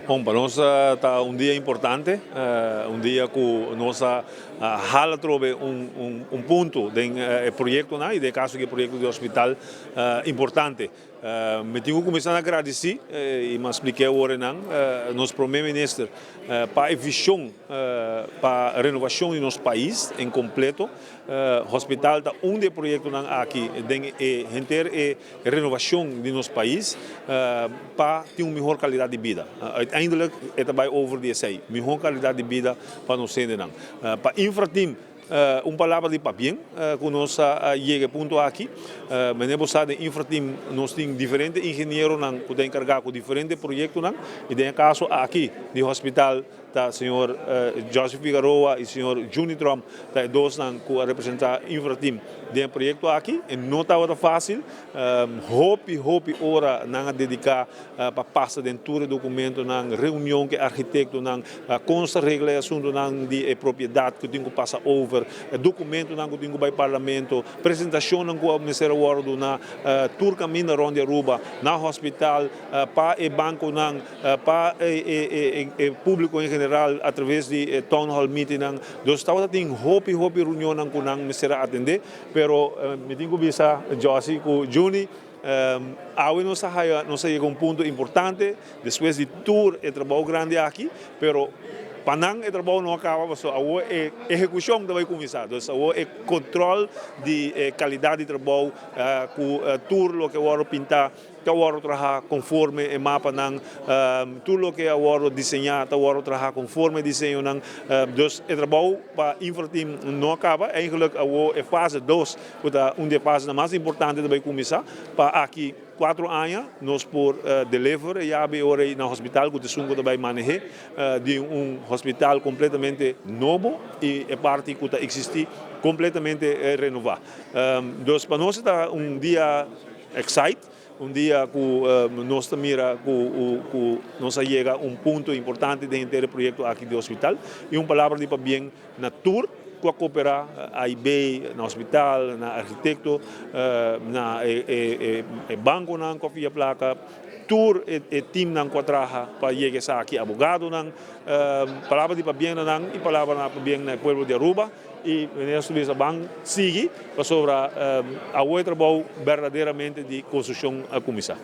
Bon, pa nos ta un dia importante, un dia ku nos a hala trobe un punto den e proyektonan i den e kaso aki e proyekto di hospital importante. Mi tin ku kuminsá na gradisí i mi a spliká awor einan nos prome minister pa e vishon pa renovashon di nos pais en kompleto. Hospital ta un di e proyektonan aki den e henter e renovacion di nos pais pa tin un mihor calidad di bida. Uiteindelijk e ta bay over di esey, mihor calidad di bida pa nos hendenan. Pa Infrateam un palabra di pabien cu nos a yega e punto aki. Mene bo sa den Infrateam nos tin diferente ingenieronan cu ta encarga cu diferente proyectonan y den e caso aki di hospital Ta señor Joseph Figaroa y señor Juni Tromp ta e dosnan cu a representa Infrateam den e proyecto aki. E no tabata facil. Hopi, hopi ora nan a dedica pa pasa den tur e documentonan, reunion cu e architectonan, con sa regla e asuntonan di e propiedad cu tin cu pasa over, e documentonan cu tin cu bay Parlamento, presentacionnan cu a mester a wordo duna tur caminda rond di Aruba, na hospital, pa e banconan. Pa e publico en general a traves di e town hall meetingnan. Dus tabata tin hopi hopi reunionnan cu nan mester a atende, pero mi tin cu bisa Jossy cu Juni, awe nos a haya, nos a yega un punto importante despues di tur e trabou grandi aki, pero pa nan e trabou no a caba pasobra awor e ehecucion ta bay cuminsa. Dus awor e control di e calidad di trabou cu tur loke worde pinta Ta wòrdu trahá konforme e mapanan. Tur loke a wòrdu diseñá ta wòrdu trahá konforme e diseñonan. Dus e trabou pa Infrateam no a kaba. Eigenlijk awor e fase dos, ku ta un di e fasenan mas importante ta bai kuminsá. Pa aki kuatro aña nos por deliver e yabi e ora ei na hospital ku ta esun ku ta bai maneh'é di un hospital kompletamente nobo i e parti ku ta eksistí kompletamente renová. Dus pa nos e ta un dia. Excite, un dia cu nos ta mira cu nos a yega un punto importante den henter e proyecto aki di hospital y un palabra di pabien na tur cu a coopera, AIB, na hospital, na architecto, na e banconan cu a fia placa, tur e teamnan cu a traha pa yega esaki, abogadonan, palabra di pabien na nan y palabra na pabien na e pueblo di Aruba. Y meneer Stubies a ban sigui pasobra awo e trabou berdaderamente di construccion a cuminsa.